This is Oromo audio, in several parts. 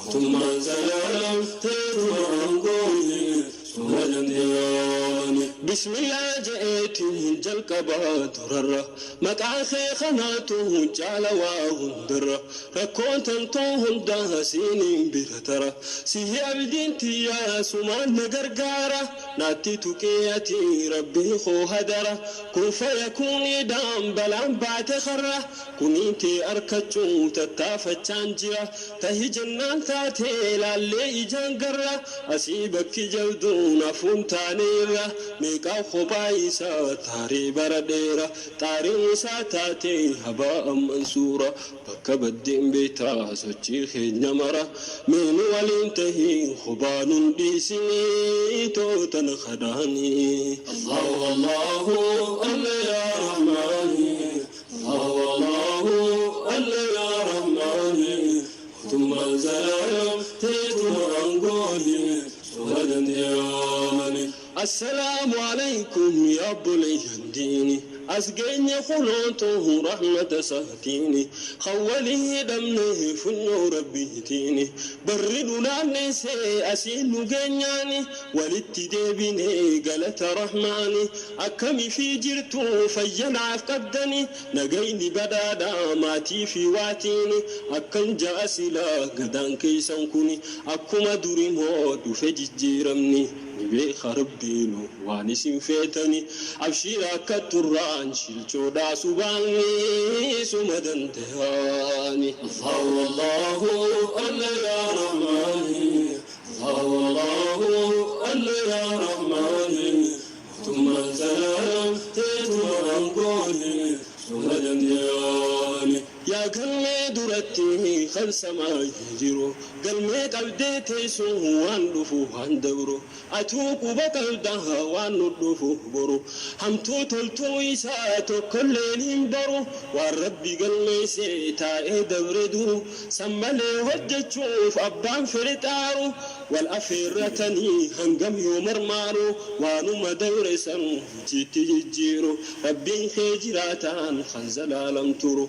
Mootummaan zalaalam teetuma aangooni suma dandeyaani. Bismillah je'eetiin jalqaba durarra maqaa kee kanaatu caala waa hundarra rakkoon tantoo hundaa siiniin bira tara sihi abdiin tiyyaa sumaan na gargaara naatti tuqii ati rabbii koo hadara kun fayakuuniidhaan balaan baate karra kunii tee arkachuu tattaafachaan jira tahi jennaan taatee laallee ijaan garra asii bakki jabduun hafuun taaneerra meeqaa kophaa isaa taarii bara dheera xaariin isaa taatee habaa mansuura bakka baddeen beektaa sochii keenya mara meenu waliin tahii kophaa nun dhiisinii tootan kadhaanii. Allahu Allahu Allah ya Rahmaani Allahu Allahu Allah ya Rahmaani mootummaan zalaalam teetuma aangooni suma dandeyaani. Assalaamu alaykum yaa obboleeyyan diini as geenye kunootu rahmata isaatiini kan walii hidhamne funyoo rabbiitiini barri nu naanneessee asiin nu geenyaani walitti deebine galata rahmaani akkami fi jirtu fayyanaaf qabdani nagayni badhaadhaa maatii fi waatiini akkan ja'a silaa gadaan keessan kuni akkuma durimoo dhufe jijjiiramni ni beeka rabbiinu waan isin feetani abshiira akka turraan shilchoodhaa subaanni suma dandeyaani. Allahu Allahu Allah ya Rahmaani Allahu Allahu Allah ya Rahmaani mootummaan zalaalam teetuma aangooni suma dandeyaani. Yaa galmee duratti kan samaayee jiru galmee qabdee teessoo waan dhufu waan dabru atuu quba qabdaa waan nu dhufu boru hamtuu toltuu isaa tokkolleen hin baru waan rabbi galmeessee taa'ee dabre duru san malee hojjechuuf abbaan fedhe xaaru wal afeerratanii hangam yoo marmaaru waanuma dabre san hojiitti jijjiiru rabbiin kee jiraataan kan zalaalam turu.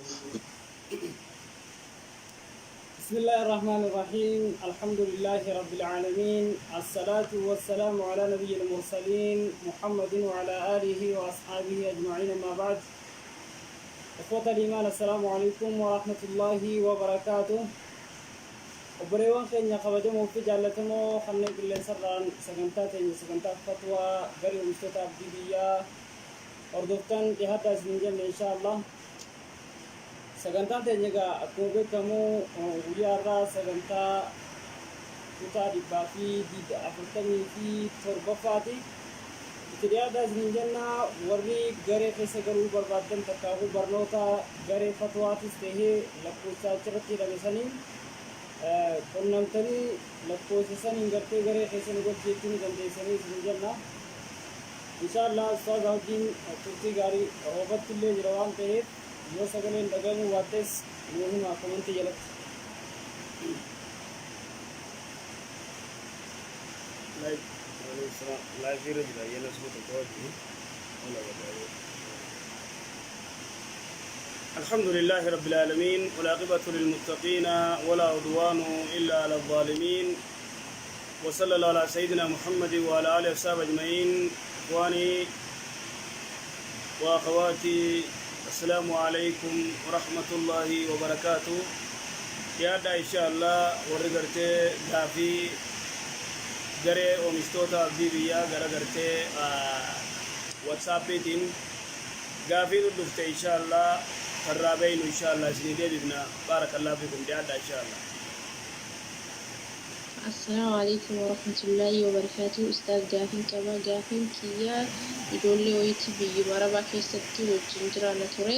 بسم الله الرحمن الرحيم، الحمد لله رب العالمين، الصلاة والسلام على نبي المرسلين محمد وعلى آله وأصحابه أجمعين، أما بعد، إخوة الإيمان، السلام عليكم ورحمة الله وبركاته. Obboleewwan keenya kabajamoo fi jaallatamoo kanneen qilleensarraan sagantaa teenya, sagantaa fatwaa garee oomishtoota Abdii Biyyaa hordoftan, dhihaadhaa isin jenne. Insha Allah, sagantaan teenya egaa akkuma beekamu guyyaa har'aa sagantaa kutaa 147ffaati. Itti dhiyaadhaa isin jenna. Warri garee keessa galuu barbaaddan, takkaafuu barnoota garee fatwaatis tahee lakkoofsa achirratti hidhame saniin qunnamtanii lakkoofsa saniin gartee garee keessa nu galchi jechuu ni dandeessanii isin jenna. Insha Allah, ustaaza wajjin turtii gaarii. Roobatti illee jira waan ta'eef yoo sagaleen dhaga'amuu baattes nuu himaa komantii jalatti. Live live irra jira yeena suma tokko wajjin wala wala. الحمد لله رب العالمين، والعاقبة للمتقين، ولا عدوان إلا على الظالمين، وصلى الله على سيدنا محمد وعلى آله وصحبه أجمعين. إخواني وأخواتي، السلام عليكم ورحمة الله وبركاته. يا إن شاء الله warri gartee gaafii garee oomishtoota Abdii Biyyaa gara gartee WhatsAppiitiin gaafii nu dhufte, insha Allah karraa beeynu insha Allah isinii deebifna. Baarakallahu fikum, dhiyaadha insha Allah. Assalaamu alaikum warahmatullaahi wabarakaatu. Ustaaz, gaafiin qaba. Gaafiin kiyya ijoollee wayiitti biyyuma Arabaa keessatti wajjin jiraanna ture.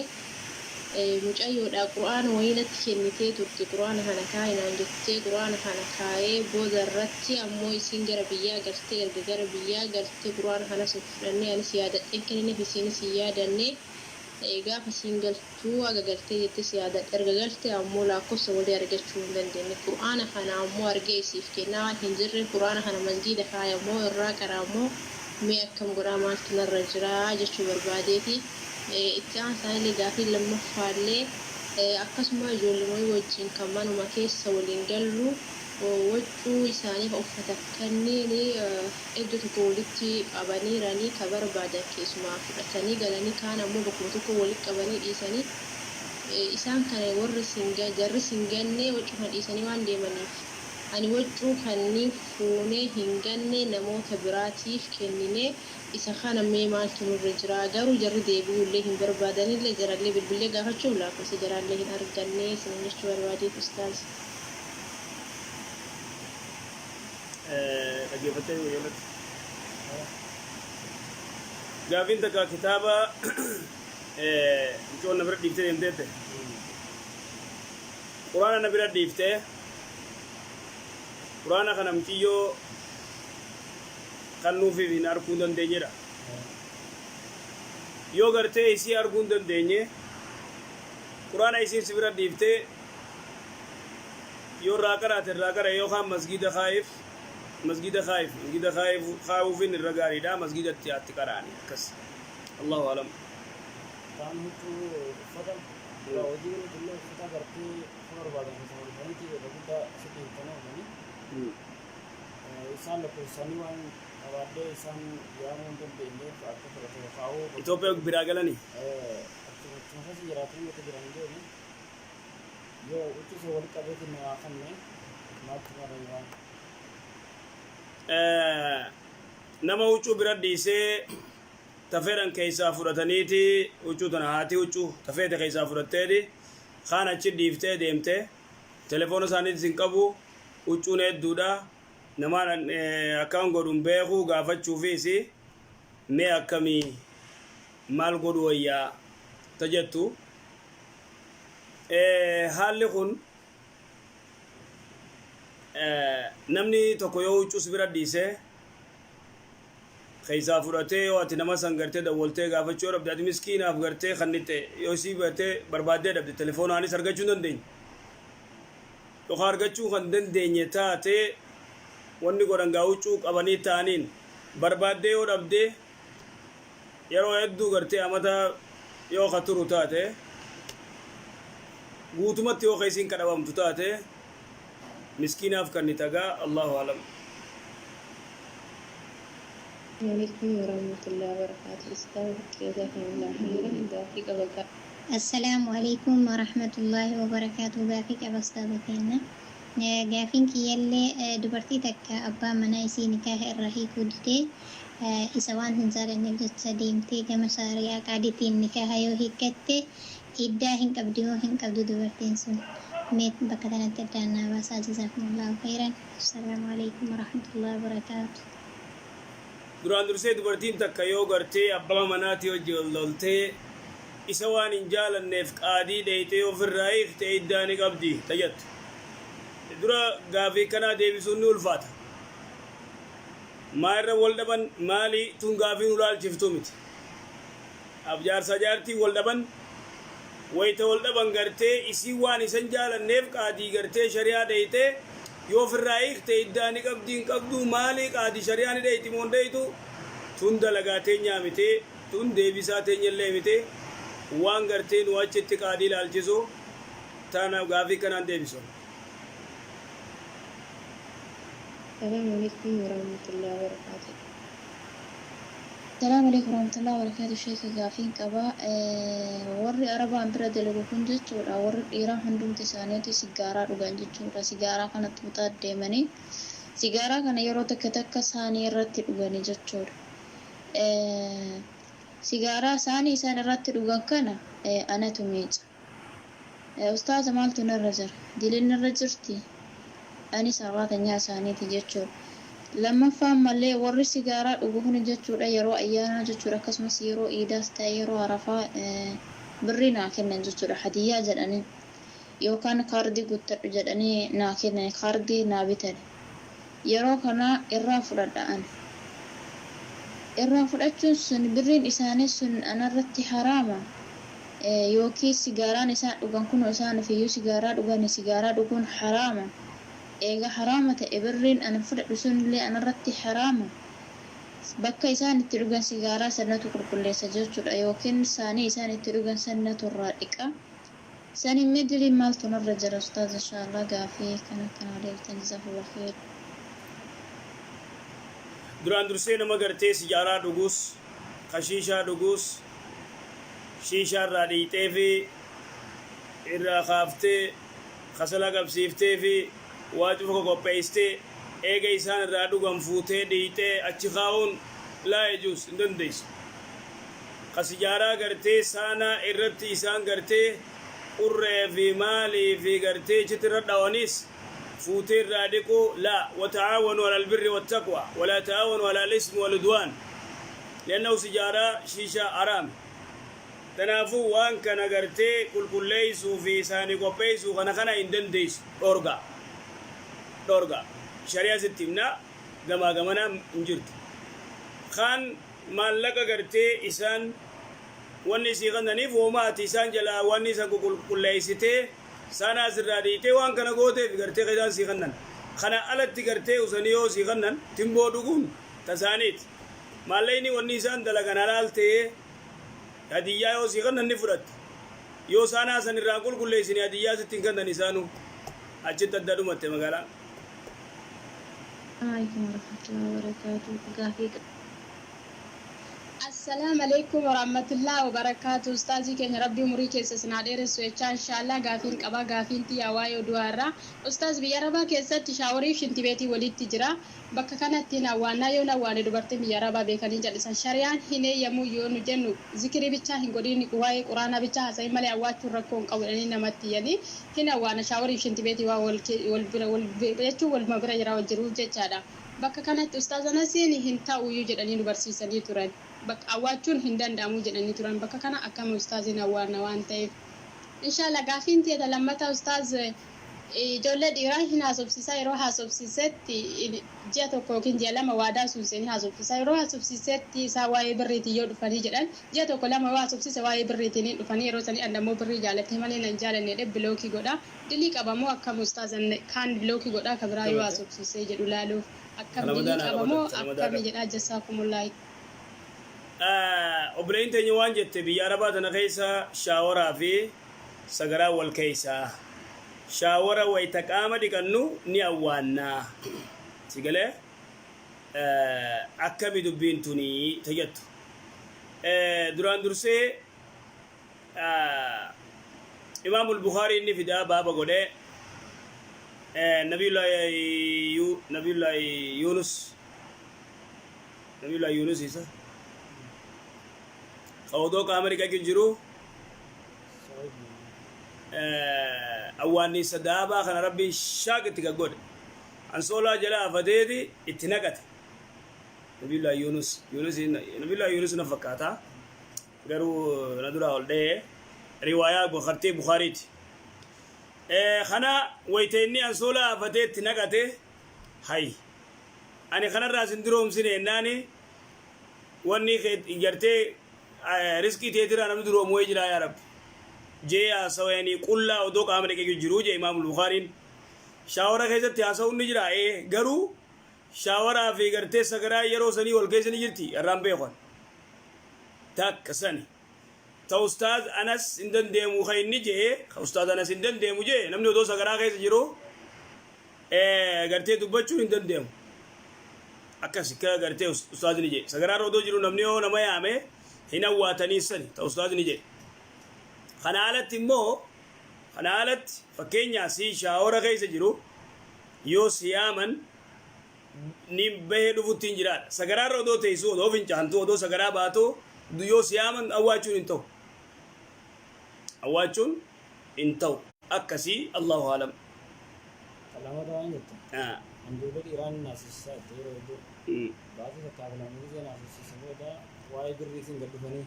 Mucayyoodha, qura'aana wayii natti kennitee turte. Qura'aana kana kaa'i naan jettee, qura'aana kana kaa'ee booda irratti ammoo isiin gara biyyaa galtee, erga gara biyyaa galtee qura'aana kanas hin fudhannee, anis yaadadheen kennineef, isiinis hin yaadanne. Gaafa isiin galtuu haga galtee jettes yaadadhe. Erga galte ammoo lakkoofsa walii argachuu hin dandeenye. Qura'aana kana ammoo argee isiif kennaa waan hin jirre, qura'aana kana masgiida kaayamoo, irraa qaraamoo, mee akkam godhaa, maaltu narra jira jechuu barbaadeeti. Itti aansaanillee gaafiin lammaffaallee akkasuma ijoollee wajjin kan manuma keessa waliin gallu. Waccuu isaanii ka uffatan kanneen iddoo tokko walitti qabaniiranii ka barbaadan keessumaa fudhatanii galanii, kaan ammoo bakkuma tokko walitti qabanii dhiisanii, isaan kana warri jarri sin ganne waccuu kana dhiisanii waan deemaniif, ani waccuu kanneen fuunee hin ganne namoota biraatiif kennine. Isa kana mee maaltu nurra jira? Garuu jarri deebi'uu illee hin barbaadanillee, jarallee bilbilee gaafachuuf lakkoofsa jaraallee hin arganne isin jechuu barbaadeef, ustaaz. Dhaggeeffattee yerootti. Gaafiin takka kitaaba mucoon na bira dhiiftee deemteette. Quraana na bira dhiiftee, quraana kana muciyyoo kan nuufiif hin arguu hin dandeenyedha. Yoo gartee isii arguu hin dandeenye, quraana isiin si bira dhiiftee yoo irraa qaraate irraa qara, yookaan masgiida kaa'iif, masgiida kaa'iif, masgiida kaa'iif kaa'uufin irra gaariidha, masgiidatti atti qaraani akkas. Allahu alam. Kaan huccuu uffata dura hojii godhutu illee uffata gartee akka barbaadan keessaa dhufaniiti irra guddaa asitti hiiktanii oolanii isaan lakkoofsanii waan qabaadhee isaan yaamuu hin dandeenyeef akka fudhate kaa'uu. Itoophiyaa biraa galanii. Achuma keessa jiraatanii bakka jiran hin beekne, yoo huccuu isa walitti qabeetiin namaa kenne maaltu marra jiraan? Nama huccuu bira dhiisee tafeedhan keessaa fudhataniiti, huccuu tana haati huccuu tafeete keessaa fudhatteeti kaan achi dhiiftee deemte, telefoona isaaniitis hin qabu, huccuun hedduudha, namaan akkaan godhu hin beeku, gaafachuufis mee akkamii maal godhu wayyaa ta jettu. Haalli kun namni tokko yoo huccuu si bira dhiisee keessaa fudhatee, yoo ati nama san gartee dawwaltee gaafachuu yoo dhabde, ati miskiinaaf gartee kannitte, yoo isii gartee barbaaddee dhabde, telefoonaanis argachuu hin dandeenye yookaan argachuu kan dandeenye taate, wanni godhan gaa huccuu qabanii ta'aniin barbaaddee yoo dhabde, yeroo hedduu gartee amata yoo ka turu taate, guutumatti yoo ka isiin kadhabamtu taate, miskiinaaf kan ni tagaa. Allahu alam. عليكم ورحمة الله وبركاته. أستاذ، جزاكم الله خيرا. Gaafii qaba. Assalaamu alaikum warahmatullaahi wabarakaatu. Gaafii qaba, ustaaza keenya. Gaafiin kiyyallee dubartii takka abbaa manaa isii nikaaha irraa hiikuu didee, isa waan hin jaalanneef jecha deemtee gama shaari'aa qaaditiin nikaaha yoo hiikkatte iddaa hin qabdi moo hin qabdu dubartiin sun? Mee bakka kanatti addaan naa baasaa. Jazaakumullahu khairan. Assalaamu alaikum warahmatullaahi wabarakaatu. Duraan dursee dubartiin takka yoo gartee abbaa manaatii hojii ol loltee isa waan hin jaalanneef qaadii dheeyxee ofirraa hiikte, iddaa ni qabdi tayyattu. Dura gaafii kanaa deebisuun ni ulfaata. Maa irra wal dhaban maali tun gaafii nu laalchiftu miti. Abjaarsa jaartii wal dhaban, wayita wal dhaban gartee isii waan isan jaalanneef qaadii gartee shari'aa dheeyxee yoo ofirraa hiikte iddaa ni qabdi hin qabdu, maali, qaadii shari'aa ni dheeyti moo hin dheeytu, tun dalagaa teenyaa miti, tun deebisaa teenyallee miti. Waan gartee nu achitti qaadii ilaalchisu tana gaafii kanaan deebisu. السلام عليكم ورحمة الله وبركاته. Salaamu alaikum warahmatullahi wabarakatuh. Sheeka, gaafiin qaba. Warri Arabaan bira dalagu kun jechuudha, warri dhiiraa hundumti isaaniitu sigaaraa dhugan jechuudha. Sigaaraa kana xuuxaa deemanii sigaaraa kana yeroo takka takka saanii irratti dhugani jechuudha. Sigaaraa saanii isaan irratti dhugan kana anatu miica. Ustaaza, maaltu narra jira? Diliin narra jirti? Ani saraatanyaa isaaniiti jechuudha. Lammaffaan mallee warri sigaaraa dhugu kun jechuudha, yeroo ayyaanaa jechuudha, akkasumas yeroo iidaas ta'e yeroo arafaa birrii naa kennan jechuudha, hadiyyaa jedhanii yookaan kaardii guuttadhu jedhanii naa kennan, kaardii naa bitan. Yeroo kana irraa fudhadha ani. Irraa fudhachuun sun, birriin isaanii sun anarratti haraama? Yookiin sigaaraan isaan dhugan kun, isaan ofiiyyuu sigaaraa dhugan, sigaaraa dhuguun haraama. Eega haraama ta'e, birriin ani fudhadhu sunillee anarratti haraama. Bakka isaan itti dhugan sigaaraa sanatu qulqulleessa jechuudha, yookiin saanii isaan itti dhugan sanatu irraa dhiqa. San himmee diliin maaltu narra jira ustaaz inshallah gaafii kana kana deebtan jazakallah khair. Duraan dursee nama gartee sijaaraa dhugus, ka shiishaa dhugus, shiishaa irraa dhiiyxee fi irraa kaaftee, kasala qabsiiftee fi waa cufa qoqopheessitee, eega isaan irraa dhugan fuutee dhiiyxee achi kaa'uun laa yajuuz, hin dandeessu. Ka sijaaraa gartee saanaa irratti isaan gartee qurree fi maalii fi gartee achitti irra dhawanis fuutee irraa dhiquu laa. Wata'aawanuu alal birri wattaqwa walaa ta'aawanuu alal ismi wal udwaan, li'annahu sijaaraa shiishaa haraami. Tanaafuu waan kana gartee qulqulleessuu fi isaanii qopheessuu kana kana hin dandeessu, dhoorgaa, dhoorgaa shari'aa sitti himna, gamaa gamanaa hin jirtu. Kaan maallaqa gartee isaan wanni isii kannaniif hooma ati isaan jalaa wanni isan qulqulleessitee saanaa asirraa dhiitee waan kana gooteef gartee ka isaan sii kannan. Kana alatti gartee usanii yoo sii kannan timboo dhuguun tasaaniiti. Maallaqni wanni isaan dalagan halaal ta'ee hadiyyaa yoo sii kannan ni fudhatta. Yoo saanaa san irraa qulqulleessine hadiyyaa sitti hin kannan isaanuu. Achitti adda dhumatte magaalaan. Assalamu alaikum warahmatullahi wabarakatuh. Gaafii Assalaamu Aleeykum Warahmatullahi Wabarakaatu Ustaazii keenya Rabbi umurii keessa isin haa dheeressu jechaa Inshaallah gaafiin qaba gaafiin tiyya waa'ee odu'aa irraa Ustaaz biyya Arabaa keessatti shaaworiif shintibeetiin walitti jira bakka kanatti hin awwaannaa yoon awwaane dubartiin biyya Arabaa beekanii jal'isan shariyaan hin eeyyamuu yoo nu jennu zikirii bichaa hin godhiin waa'ee quraanaa bichaa haasa'in malee awwaachuun rakkoo hin qabu jedhanii namatti iyyanii hin awwaana shaaworiif shintibeetii waan wal bira wal jechuun waluma bira jira wal jiruuf jechaadha. Bakka kanatti Ustaaz Anasiin hin ta'uyyuu jedhanii nu barsiisanii turan. Bakka awwaachuun hin danda'amu jedhanii turan. Bakka kana akkami Ustaaz hin awwaanna waan ta'eef. Inshallah gaafiin tiyya ta lammataa Ustaaz, ijoollee dhiiraa hin haasofsiisaa, yeroo haasofsiisetti ji'a 1 yookiin ji'a 2 waadaa sun seenee haasofsiisaa, yeroo haasofsiisetti isaa waa'ee birriitiin yoo dhufanii jedhan, ji'a 1 2 yoo haasofsiise waa'ee birriitiin hin dhufanii, yeroo sanii an ammoo birrii jaalattee malee nan jaalanne jedhee bilookii godha. Dilii qaba moo akkam ustaaz an kaan bilooki godhaa ka biraa yoo haasofsiisee jedhu laaluuf akkam dilii qaba moo akkami jedhaa jasaakumulahi. Obboleeyyin teenya waan jette, biyya arabaa tana keessa shaaworaa fi sagaraan wal keessa. Shaawora wayta qaama dhiqannu ni awwaanna. Si galee? Akkami dubbiin tuni ta jettu. Duraan dursee Imaamul Bukaarii inni fidaa baaba godhee Nabiyullaahi Yunus, Nabiyullaahi Yunus isa ka odoo qaama dhiqachuu jiru awwaannisa daabaa kana Rabbiin shaaq itti gaggodhe, ansoolaa jala afateeti itti naqate. Nabiyullaahi Yunus, Yunus, Nabiyullaahi Yunus na fakkaata, garuu na duraa ol dha'e, riwaayaa gartee Bukaariiti. Kana wayta inni ansoolaa hafatee itti naqate, hay ani kanarraa sin duroomsine jennaani, wanni gartee riskii teetirraa namni duroomu wayii jiraa yaa Rabbi jee haasawanii qullaa odoo qaama dhiqee jiruu jee Imaamul Bukaariin. Shaawara keessatti haasawuun ni jira, ee, garuu shaawaraa fi gartee sagaraa yeroo sanii wal keessa ni jirti irraan beekan. Takka sani. Ta ustaaz Anas hin dandeemu ka inni je'e, ka ustaaz Anas hin dandeemu je'e, namni odoo sagaraa keessa jiru gartee dubbachuun hin dandeemu. Akkas ka gartee ustaazni je'e. Sagaraa irra odoo jiru namni yoo nama yaame hin awwaatanii, sani ta ustaazni je'e. Kana alatti immoo, kana alatti fakkeenyaa si shaawora keessa jiru yoo si yaaman ni bahee dhufutti hin jiraadha. Sagaraarra odoo teessu, odoo fincaantu, odoo sagaraa baatu yoo si yaaman awwaachuun hin ta'u. Awwaachuun hin ta'u. Akkasii, Allahu alam. Lamata waan jettu. Ijoollee dhiiraan naasisisaa itti yeroo hedduu. Baatii takkaaf lama gisee naasisiise booda waa'ee birriitiin gad dhufanii.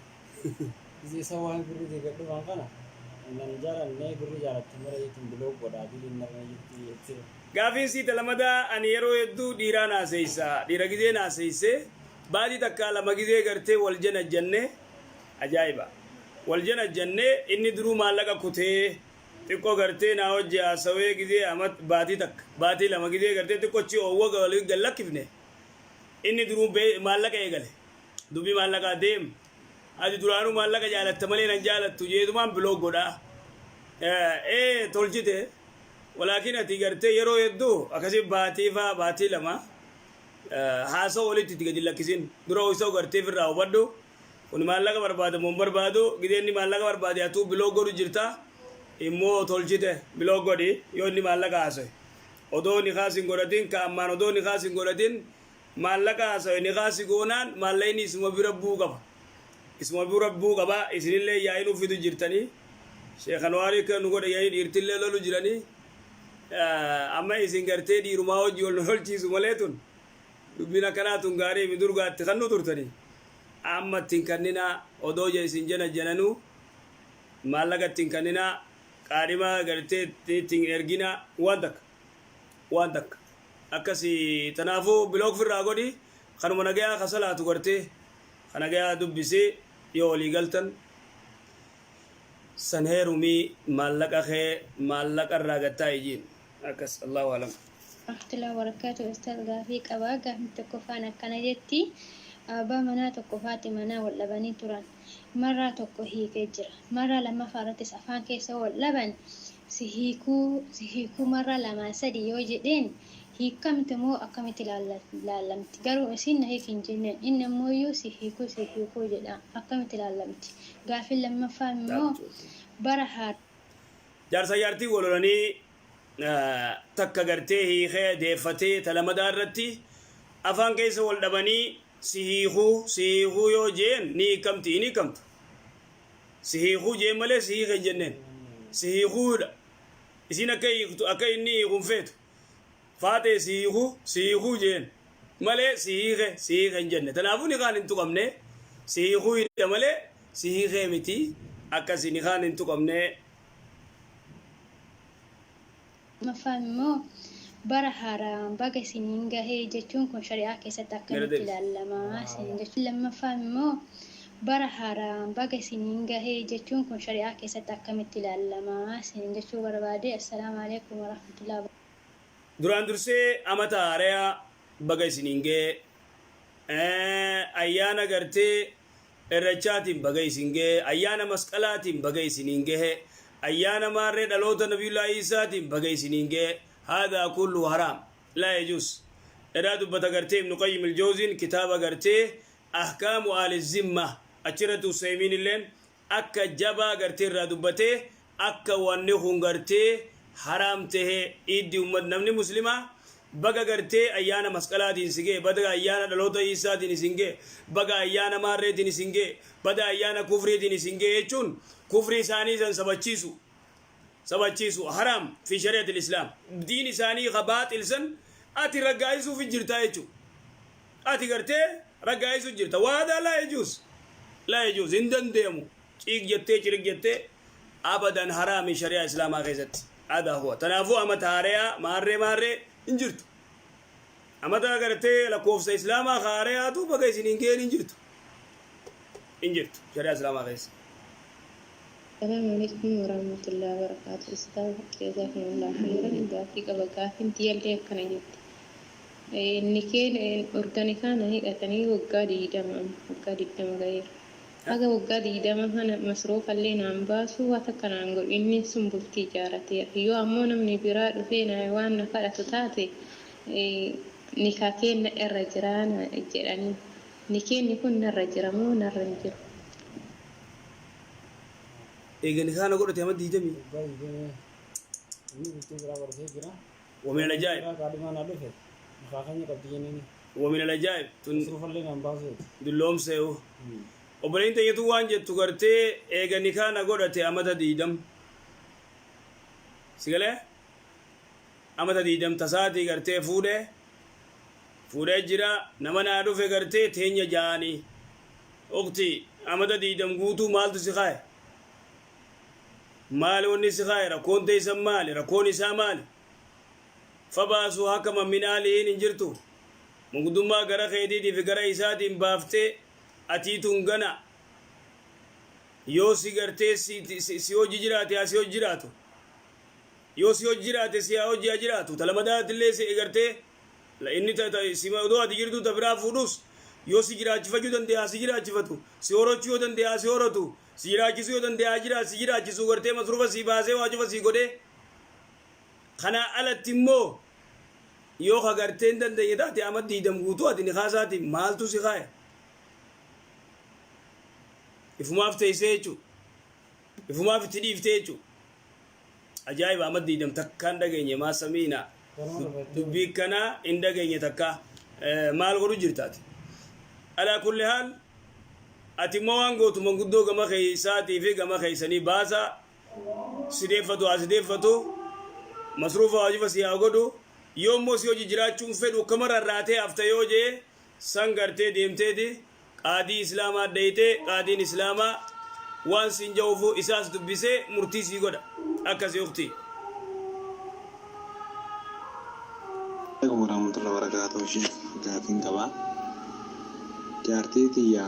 Gisee isaan waa'ee birriitiin gad dhufan kana nan jaalannee birrii jaalatte malee jechuun block godhaa, diliin narra jirti jettee. Gaafiin sii ta lamadaa, ani yeroo hedduu dhiiraa naaseeysa. Dhiira gizee naaseeyse baatii takkaa lama gizee gartee wal janajjanne, ajaa'iba! Wal janajjanne, inni duruu maallaqa kutee xiqqoo gartee naa wajji haasawee gizee amat baatii takka baatii lama gizee gartee xiqqochi oowwa walii gad lakkifne, inni duruu maallaqa eegale. Dubbii maallaqaa deem. Ati duraanuu maallaqa jaalatta malee nan jaalattu jeetumaan block godhaa. Ee, tolchite. Walaakin ati gartee yeroo hedduu akkasii baatii faa baatii 2 haasa'u walitti itti gadi lakkisin. Dura isa gartee ofirraa hubadhu. Kun maallaqa barbaada moo hin barbaadu? Gidee inni maallaqa barbaade atuu block godhu jirta. Immoo tolchite, block godhi yoo inni maallaqa haasa'e. Odoo nikaas hin godhatin, ka ammaan odoo nikaas hin godhatin maallaqa haasa'e nikaas goonaan maallaqni isuma bira bu'uu qaba. Isuma bira bu'uu qaba. Isinillee yaa'iin uffitu jirtanii. Sheekh Anwaarii akka nu godhe yaa'ii dhiirtillee lolu jiranii. Amma isin gartee dhiirumaa hojii wal nu lolchiisu malee tun dubbiin akkanaa tun gaarii mi durgaatti kan nu turtanii. Amma ittiin kanninaa odoo isin jana jananuu maallaqa ittiin kanninaa, qaadhima gartee ittiin erginaa, waan takka waan takka akkasi. Tanaafuu block firraa godhi. Kanuma nagayaa ka salaatu gartee ka nagayaa dubbisi, yoo walii galtan san heerumii, maallaqa kee maallaqa irraa gattaa ijiin akkas. Allahu alam. Warahmatullahi wabarakatuh. Ustaaz, gaafii qaba. Gaafni tokkoffaan akkana jetti: abbaa manaa tokko faati manaa wal dhabanii turan. Marraa tokko hiikee jira. Marraa lammaffaa irrattis afaan keessa wal dhaban. Si hiikuu, si hiikuu marraa lamaa sadi yoo jedheen hiikamti moo akkamitti laallamti? Garuu isiin na hiiki hin jenneen, inni ammoo si hiikuu, si hiikuu jedha. Akkamitti laallamti? Gaafiin lammaffaa immoo bara haar Jaarsa jaartii wal lolanii, takka gartee hiikee deeffatee, ta lamadaa irratti afaan keessa wal dhabanii si hiikuu, si hiikuu yoo jeen ni hiikamti, hin hiikamtu. Si hiikuu jeen malee si hiike hin jenneen. Si hiikuudha. Isiin akka hiiktu, akka inni hiiku hin feetu. Faatee si hiikuu, si hiikuu jeen malee si hiike, si hiike hin jenne. Tanaafuu nikaan hin tuqamne. Si hiikuu hidha malee si hiikee miti. Akkasi nikaan hin tuqamne. Lammaffaan immoo bara haaraan baga isiniin gahee jechuun kun shari'aa keessatti Mira akkamitti deebisi. ilaallama isiniin jechuun. Lammaffaan immoo bara haaraan baga isiniin gahee jechuun kun shari'aa keessatti akkamitti ilaallama isiniin jechuu barbaade. Assalaamu alaikum warahmatullahi. Duraan dursee amata haarayaa baga isiniin ga'e, ayyaana gartee irrachaatiin baga isin ga'e, ayyaana masqalaatiin baga isiniin gahe, ayyaana maarree dhaloota nabiyullaa Iisaatiin baga isiniin gahe. Haadaa kullu haraam, laa yajuus. Irraa dubbata gartee Ibnu Qayyim Iljawziin kitaaba gartee Ahkaamu Aali Zimma. Achirratti Usaymiin illeen akka jabaa gartee irraa dubbatee akka wanni kun gartee haraam tahe. Iiddi ummat namni muslimaa baga gartee ayyaana masqalaatiin si gahe, baga ayyaana dhaloota Iisaatiin isin gahe, baga ayyaana maarreetiin isin gahe, bada ayyaana kufriitiin isin gahe jechuun kufrii isaanii san sabachiisu, sabachiisu haraam fi shari'atil islaam. Diin isaanii ka baaxil san ati raggaasisuuf jirtaa jechuu. Ati gartee raggaasisuuf jirta. Waadaa laa yajuus, laa yajuus, hin dandeemu. Ciig jettee, cirig jettee, abadan haraami shari'aa islaamaa keessatti. Adaa huwa. Tanaafuu amata haarayaa maarree maarree hin jirtu. Amata gartee lakkoofsa islaamaa haarayaatu baga isin hin ga'een hin jirtu, hin jirtu shari'aa islaamaa keessa. Assalamu alaikum warahmatullahi wabarakatuh. Ustaaz, jazakumullah khairan. Gaaffii qaba. Gaaffiin tiyyallee akkana jetti. Inni keen organi kana hidhatanii waggaa 20, amma waggaa 20 gaheera. Haga waggaa 20 kana masruufallee naan baasu, waa takka naan godhu. Inni sun bultii ijaarateera. Yoo ammoo namni biraa dhufee na waan na kadhatu taate, nikaa keenna irra jiraa na jedhanii. Nikeenni kun narra jira moo narra hin jiru? Eega nikaana godhate ama 20. Waggaa 20 inni bultii biraa godhatee jira. ومن العجائب Biraa kaadhimaa naa dhufe nikaakanya qabdi jenniini. ومن العجائب tun Masruufallee naan baasu jetti. dulloomsee'u. Obboleen teeyyatu waan jettu gartee eega nikaana godhate amata 20 si galee, amata 20 tasaatii gartee fuudhe, fuudhee jira. Nama naa dhufe gartee teenya ja'anii. Ukti, amata 20 guutuu maaltu si kaaye? Maali wanni si kaaye? Rakkoon teessan maali? Rakkoon isaa maali? Fabaasuu hakama min aalihiin hin jirtu. Mugdummaa gara keetiitii fi gara isaatiin baaftee atiitun gana yoo si gartee si hojii jiraate haa si hojii jiraatu, yoo si hojii jiraate si haa hojii haa jiraatu. Ta lamadaattillee si gartee inni si odoo ati jirtu ta biraa fuudhus, yoo si jiraachifachuu danda'e haa si jiraachifatu, si horachuu yoo danda'e haa si horatu. Si jiraachisuu yoo danda'e haa jira si jiraachisuu gartee masruufa sii baasee waa cufa sii godhee. Kanaa alatti immoo yoo ka gartee hin dandeenye taate ama diidam guutuu ati nikaa isaatiin maaltu si kaaye? Ifumaaf teessee jechuudha. Ifumaaf itti dhiiftee jechuudha. Ajaa'iba ama diidam takka hin dhageenye maa samiina dubbii kanaa hin dhageenye takka maal godhu jirtaati. Alaa kulli haal ati immoo waan gootu manguddoo gama keessaatii fi gama keessanii baasa si deeffatu haa si deeffatu masruufa waajiba si haa godhu yoo immoo si hojii jiraachuun fedhu akkama rarraatee hafta yoo jee san gartee deemteeti qaadii islaamaa dhayxee qaadiin islaamaa waan siin ja'uufu isaas dubbisee murtii sii godha akkasi uktii. Alaikum warahmatullahi wabarakatuh sheekh gaafiin qaba jaartii tiyya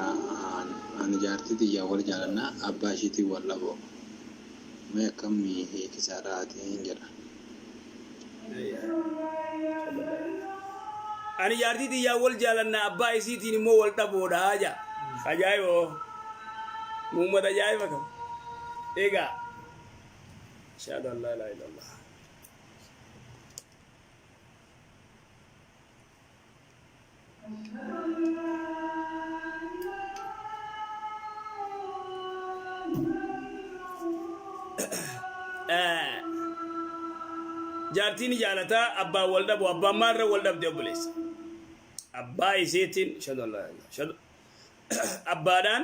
ani jaartii tiyya wal jaalanna abbaa ishiitiin wal dhaboo mee akkamii hiikisaadhaatiin jedha. Ani jaartii tiyyaan wal jaalanna abbaa isiitiin immoo wal dhaboodha jaa. Ajaa'iba hoo. Uummata ajaa'iba qaba. Egaa. Ashhadu an laa ilaaha illallah. Jaartii ni jaalataa abbaan wal dhabu abbaan maalirra wal dhabde obboleessa. Abbaa isiitiin shadu abbaadhaan